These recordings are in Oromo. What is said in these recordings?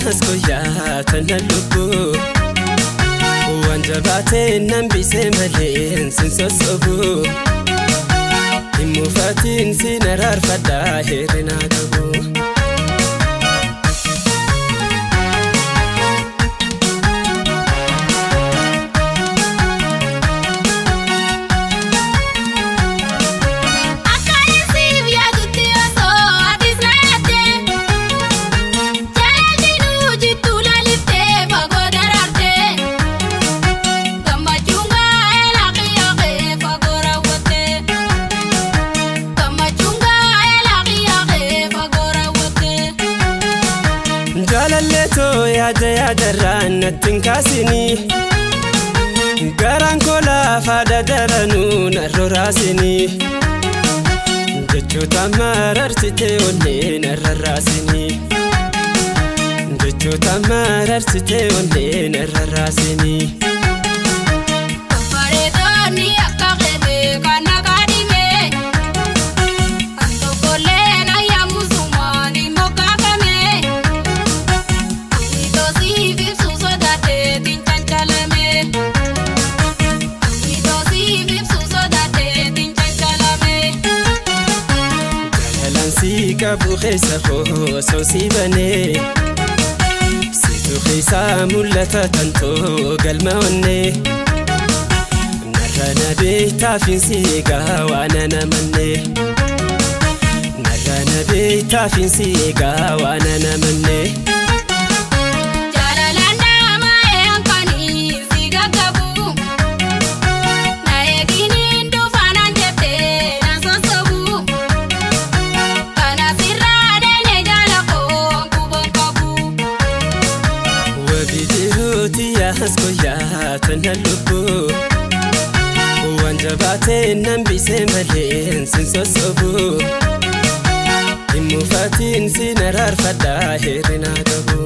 yaas koyaa tana lubbu waan jabaatee nan bisee malee sin sossobu hin mufatiin sin araarfadhaa hir'inaa qabu. Jaalalleetoo yaada yaadarraan natti hin kaasinii garaan koo laafaa dadaranuu narra raasinii jechoota mararsitee onnee narra raasinii jechoota mararsitee onnee narra raasinii. Bareedoonni akka qeebee kan akaadhime kan tokkollee na yaamusumaan hin mokkaafame. Jaalalli qabu keessa koo osoo si banee situ keessa mul'ata tantoo galma onnee narra na beektaafin si eegaa waan ana mannee narra na beektaafin si eegaa waan ana mannee. Yaas koyaa tana lubbu waan jabaatee nan bisee malee sin sossobu hin mufatiin sin araarfadhaa hir'inaa qabu.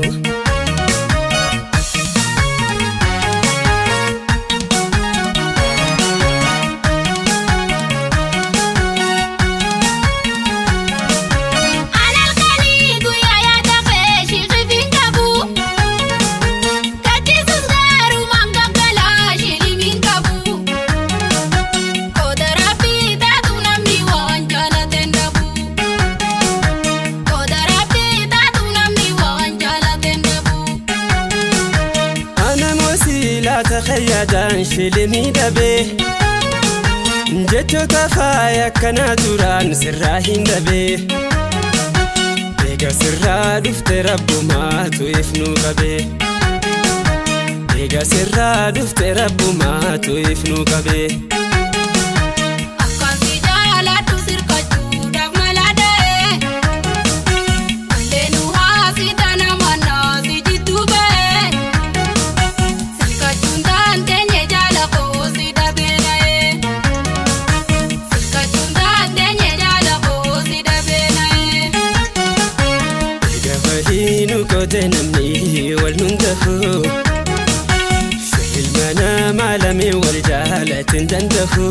Xayyaadhaan shilimii dhabee jechoota faaya akkanaa duraan sirraa hin dhabee eega sirraa dhufte rabbumaatu ifnuu qabee eega sirraa dhufte rabbumaatu ifnuu qabee. Akkaan si jaaladhu sirkachuudhaaf mala dha'ee malleen haasita nama naasi jidduu ba'ee. Namni wal hundafu ilma namaa lameen wal jaalatin dandafu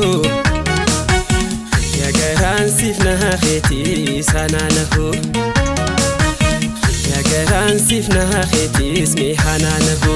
xiyya garaan siif na hafeetii sanaa nafu xiyya garaan siif na hafeetiis mihanaa nafu.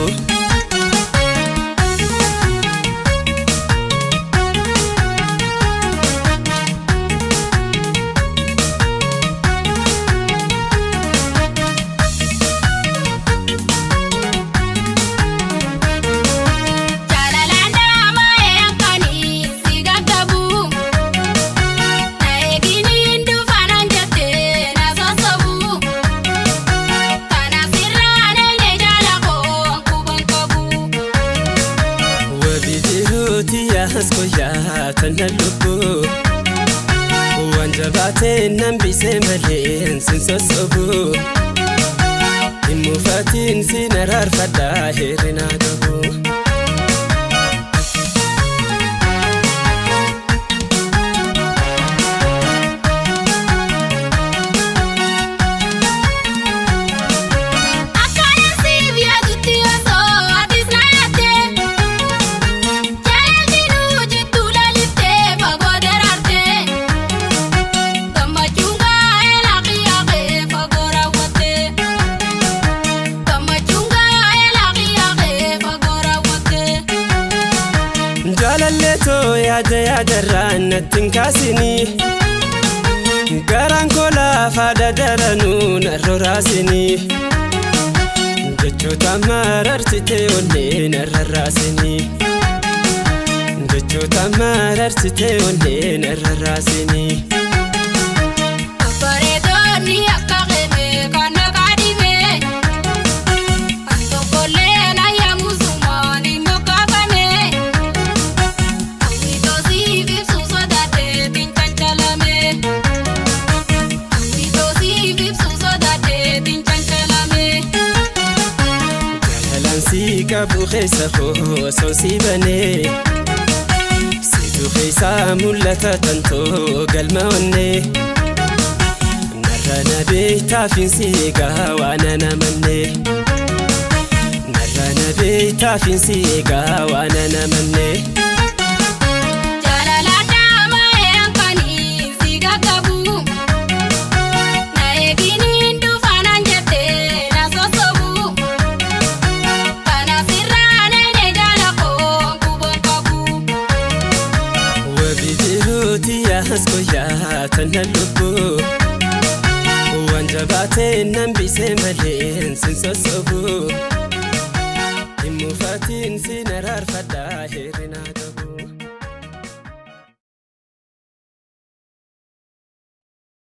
Yaas koyaa tana lubbu waan jabaatee nan bisee malee sin sossobu hin mufatiin sin araarfadhaa hir'inaa qabu. Gammachuun gaa'ela qiyyaa qe'ee fagoo raawwatte. Yaadarraan natti hin kaasinii. Garaan koo laafaa dadaranuu narra raasinii. Jechoota mararsitee onnee narra raasinii. Jechoota mararsitee onnee narra raasinii. Bareedoonni akka qeebee kan maqaa dhibee kan tokkollee na yaamusumaan hin moggaafame. Hawwitoosiif ibsuu sodaateetiin cancalame. Hawwitoosiif ibsuu sodaateetiin cancalame. Jaalalaan si qabu keessa koo osoo si banee. Situ keessaa mul'ata tantoo galma onnee. Narra na beektaafin si eegaa waan ana mannee. Narra na beektaafin si eegaa waan ana mannee. Jaalala daamaa hankanii si gaggabu. Na eeginiin dhufaanaan jettee na sossobu. Kana sirraa nene jaala koo kuboon qabu. Wabii jiruuti yaas koyyaa tana lubbuu. Waan jabaatee nan bisee malee sin sossobu. Hin mufatiin sin araarfadhaa hir'inaa.